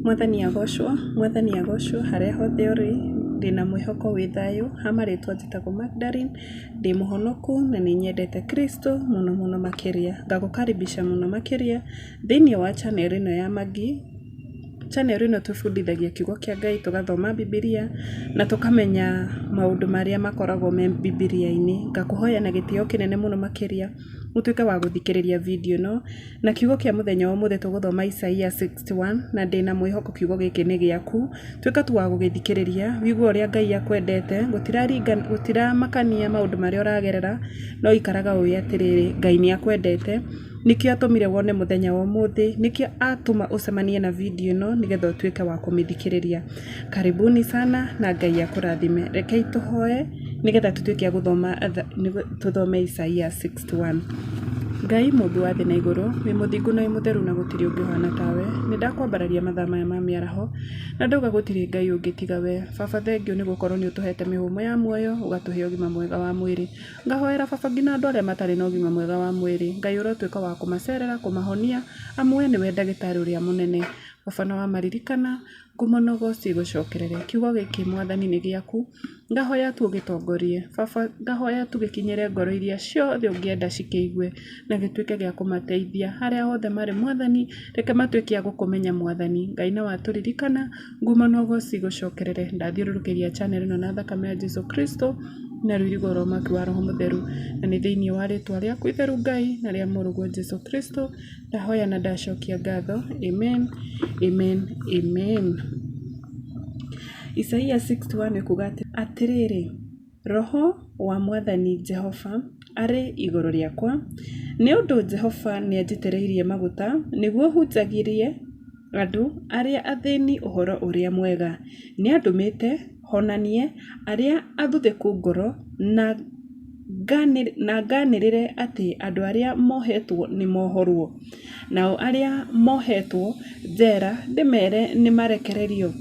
Mwathani agocwo, Mwathani agocwo harĩa hothe ũrĩ, ndĩna mwĩhoko wĩ thayũ, ha marĩtwa njĩtagwo Magdalene, ndĩ mũhonoku na nĩ nyendete Kristo mũno mũno makĩria. Ngagũkaribisha mũno makĩria thĩinĩ wa channel ĩno ya Maggie. Channel ĩno tũbundithagia kiugo kĩa Ngai, tũgathoma Bibilia na tũkamenya maũndũ marĩa makoragwo me Bibilia-inĩ. Ngakũhoya na gĩtĩo kĩnene mũno makĩria ũtuĩke wa gũthikĩrĩria video ĩno. Na kiugo kĩa mũthenya wa ũmũthĩ tũgũthoma Isaia 61 na ndĩna mwĩhoko kiugo gĩkĩ nĩ gĩaku. Tuĩka tu wa gũgĩthikĩrĩria, wĩigue ũrĩa Ngai akwendete, gũtiramakania maũndũ marĩa ũragerera, no ikaraga ũĩ atĩrĩrĩ, Ngai nĩ akwendete. Nĩkĩo atũmire wone mũthenya wa ũmũthĩ, nĩkĩo atũma ũcemanie na video ĩno nĩgetha ũtuĩke wa kũmĩthikĩrĩria. Karibuni sana na Ngai akũrathime. Rekei tũhoe nĩgetha tũtuĩke a gũthoma tũthome Isaia 61. Ngai mũmbi wa thĩ na igũrũ, wĩ mũthingu na wĩ mũtheru na gũtirĩ ũngĩ ũhana tawe. Nĩ ndakwambararia mathaa maya ma mĩaraho na ndauga gũtirĩ Ngai ũngĩ tiga we. Baba thengiũ nĩ gũkorwo nĩ ũtũhete mĩhũmũ ya muoyo, ũgatũhe ũgima mwega wa mwĩrĩ. Ngahoera baba nginya andũ arĩa matarĩ na ũgima mwega wa mwĩrĩ. Ngai ũrotuĩka wa kũmacerera, kũmahonia, amu we nĩwe ndagĩtarĩ ũrĩa mũnene. Baba na wamaririkana, ngumo na ũgoci igũcokerere. Kiugo gĩkĩ Mwathani nĩ gĩaku, ngahoya tu ũgĩtongorie. Baba ngahoya tu gĩkinyĩre ngoro iria ciothe ũngĩenda cikĩigue na gĩtuĩke gĩa kũmateithia. Harĩa hothe marĩ Mwathani, reke matuĩke a gũkũmenya Mwathani. Ngai na watũririkana, ngumo na ũgoci igũcokerere. Ndathiũrũrũkĩria channel ĩno na thakame ya Jesu Kristo na rũirigo rwa mwaki wa Roho Mũtheru. Na nĩ thĩinĩ wa rĩtwa rĩaku itheru Ngai na rĩa mũrũguo Jesu Kristo, ndahoya na ndacokia ngatho. Amen, amen, amen. Isaia 61 ĩkuuga atĩrĩrĩ, Roho wa Mwathani Jehova arĩ igũrũ rĩakwa, nĩ ũndũ Jehova nĩanjitĩrĩirie maguta nĩguo hunjagĩrie andũ arĩa athĩni ũhoro ũrĩa mwega. Nĩandũmĩte honanie arĩa athuthĩku ngoro na nganĩrĩre atĩ andũ arĩa mohetwo nĩ mohorwo, nao arĩa mohetwo njera ndĩmere nĩ marekererio,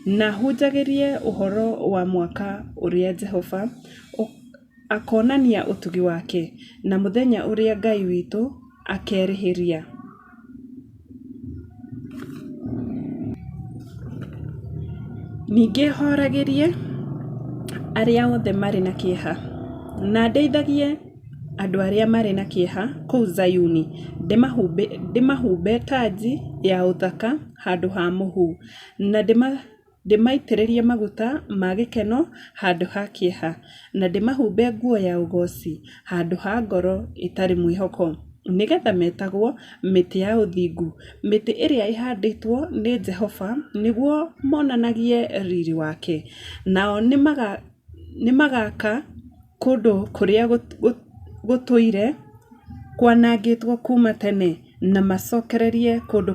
na hunjagĩrie ũhoro wa mwaka ũrĩa Jehova akonania ũtugi wake, na mũthenya ũrĩa Ngai witũ akerĩhĩria. Ningĩ horagĩrie arĩa othe marĩ na kĩeha, na ndeithagie andũ arĩa marĩ na kĩeha kũu Zayuni, ndĩmahumbe tanji ya ũthaka handũ ha mũhu, na ndĩmaitĩrĩrie maguta ma gĩkeno handũ ha kĩeha, na ndĩmahumbe nguo ya ũgooci handũ ha ngoro ĩtarĩ mwĩhoko, nĩgetha metagwo mĩtĩ ya ũthingu, mĩtĩ ĩrĩa ĩhandĩtwo nĩ Jehova nĩguo monanagie riri wake. Nao nĩmagaka kũndũ kũrĩa gũtũire kwanangĩtwo kuuma tene, na macokererie kũndũ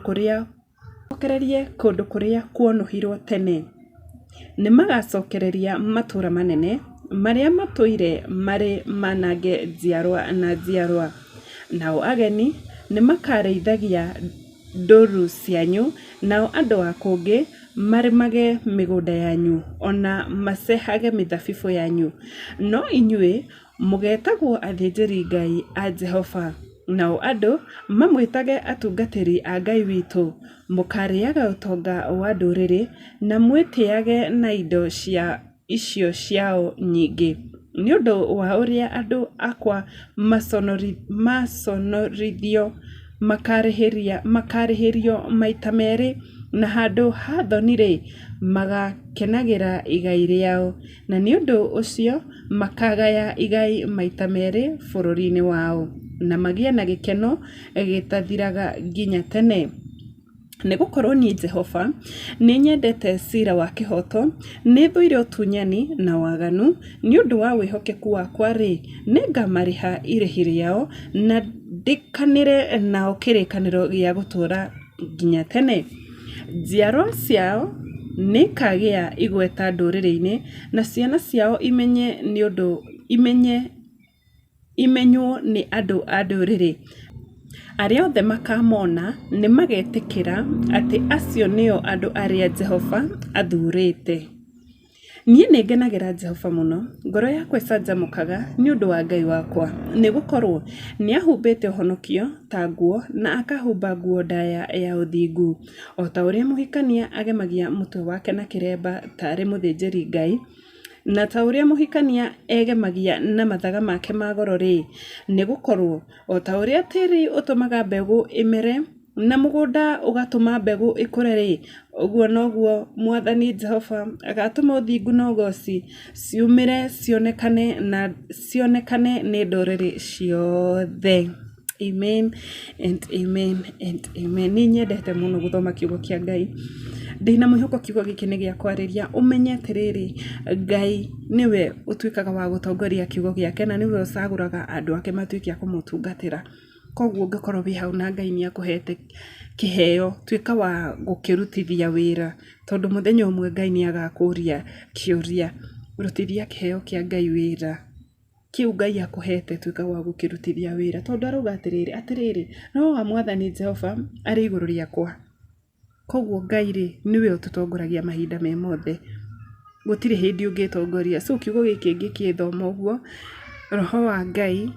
kũrĩa kuonũhirwo tene. Nĩmagacokereria matũũra manene marĩa matũire marĩ manange njiarwa na njiarwa. Nao ageni nĩmakarĩithagia ndũũru cianyu, nao andũ a kũngĩ marĩmage mĩgũnda yanyu, o na macehage mĩthabibũ yanyu. No inyuĩ mũgeetagwo athĩnjĩri-Ngai a Jehova, nao andũ mamwĩtage atungatĩri a Ngai witũ. Mũkaarĩaga ũtonga wa ndũrĩrĩ, na mwĩtĩage na indo cia icio ciao nyingĩ. Nĩ ũndũ wa ũrĩa andũ akwa maconorithio, makarĩhĩrio maita merĩ, na handũ ha thoni-rĩ, magakenagĩra igai rĩao, na nĩ ũndũ ũcio makagaya igai maita merĩ bũrũri-inĩ wao, na magĩe na gĩkeno gĩtathiraga nginya tene. Nĩ gũkorwo niĩ Jehova nĩ nyendete ciira wa kĩhooto, nĩ thũire ũtunyani na waganu. Nĩ ũndũ wa wĩhokeku wakwa-rĩ, nĩngamarĩha irĩhi rĩao, na ndĩkanĩre nao kĩrĩkanĩro gĩa gũtũũra nginya tene. Njiarwa ciao nĩikagĩa igweta ndũrĩrĩ-inĩ, na ciana ciao imenywo nĩ andũ a ndũrĩrĩ. Arĩa othe makaamona nĩmagetĩkĩra atĩ acio nĩo andũ arĩa Jehova athuurĩte. Niĩ nĩ ngenagĩra Jehova mũno, ngoro yakwa ĩcanjamũkaga nĩ ũndũ wa Ngai wakwa, nĩ gũkorũo nĩ ahumbĩte ũhonokio ta nguo na akahumba nguo ndaya ya ũthingu, o ta ũrĩa mũhikania agemagia mũtwe wake na kĩremba ta arĩ mũthĩnjĩri-Ngai, na ta ũrĩa mũhikania egemagia na mathaga make ma goro-rĩ, nĩ gũkorũo o ta ũrĩa tĩri ũtũmaga mbegũ ĩmere, na mũgũnda ũgatũma mbegũ ĩkũre-rĩ, ũguo noguo Mwathani Jehova agatũma ũthingu na ũgooci ciumĩre cionekane na cionekane nĩ ndũrĩrĩ ciothe. Amen and amen and amen. Nĩ nyendete mũno gũthoma kiugo kĩa Ngai. Ndĩna mwĩhoko kiugo gĩkĩ nĩ gĩa kwarĩria ũmenye atĩrĩrĩ, Ngai nĩwe ũtuĩkaga wa gũtongoria kiugo gĩake na nĩwe ũcagũraga andũ ake matuĩke a kũmũtungatĩra. Koguo ũngĩkorwo wĩ hau na Ngai nĩ akũhete kĩheo, tuĩka wa gũkĩrutithia wĩra, tondũ mũthenya ũmwe Ngai nĩ agakũria kĩũria. Rutithia kĩheo kĩa Ngai wĩra. Kĩu Ngai akũhete tuĩka wa gũkĩrutithia wĩra. Tondũ arauga atĩrĩrĩ, atĩrĩrĩ, Roho wa Mwathani Jehova arĩ igũrũ rĩakwa. Koguo Ngai rĩ, nĩwe ũtũtongoragia mahinda me mothe. Gũtirĩ hĩndĩ ũngĩtongoria. So kiugo gĩkĩ ngĩkĩthoma ũguo, Roho wa Ngai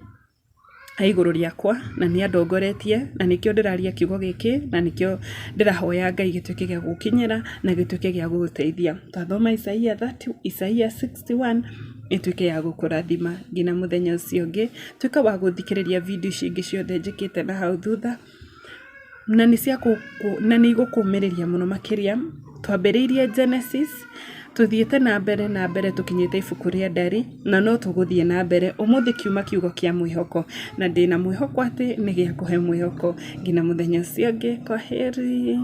e igũrũ rĩakwa na nĩ andongoretie na nĩkĩo ndĩraria kiugo gĩkĩ na nĩkĩo ndĩrahoya Ngai gĩtuĩke gĩa gũgũkinyĩra na gĩtuĩke gĩa gũgũteithia. Twathoma Isaia 30, Isaia 61 ĩtuĩke ya gũkũrathima nginya mũthenya ũcio ũngĩ. Tuĩka wa gũthikĩrĩria video ici ingĩ ciothe njĩkĩte na hau thutha. Na nĩ cia na nĩ igũkũmĩrĩria mũno makĩria. Twambĩrĩirie Genesis, tũthiĩte na mbere na mbere tũkinyĩte ibuku rĩa Ndari, na no tũgũthiĩ na mbere. Ũmũthĩ kiuma kiugo kĩa mwĩhoko, na ndĩna mwĩhoko atĩ nĩ gĩakũhe mwĩhoko. Nginya mũthenya ũcio ũngĩ, kwaheri.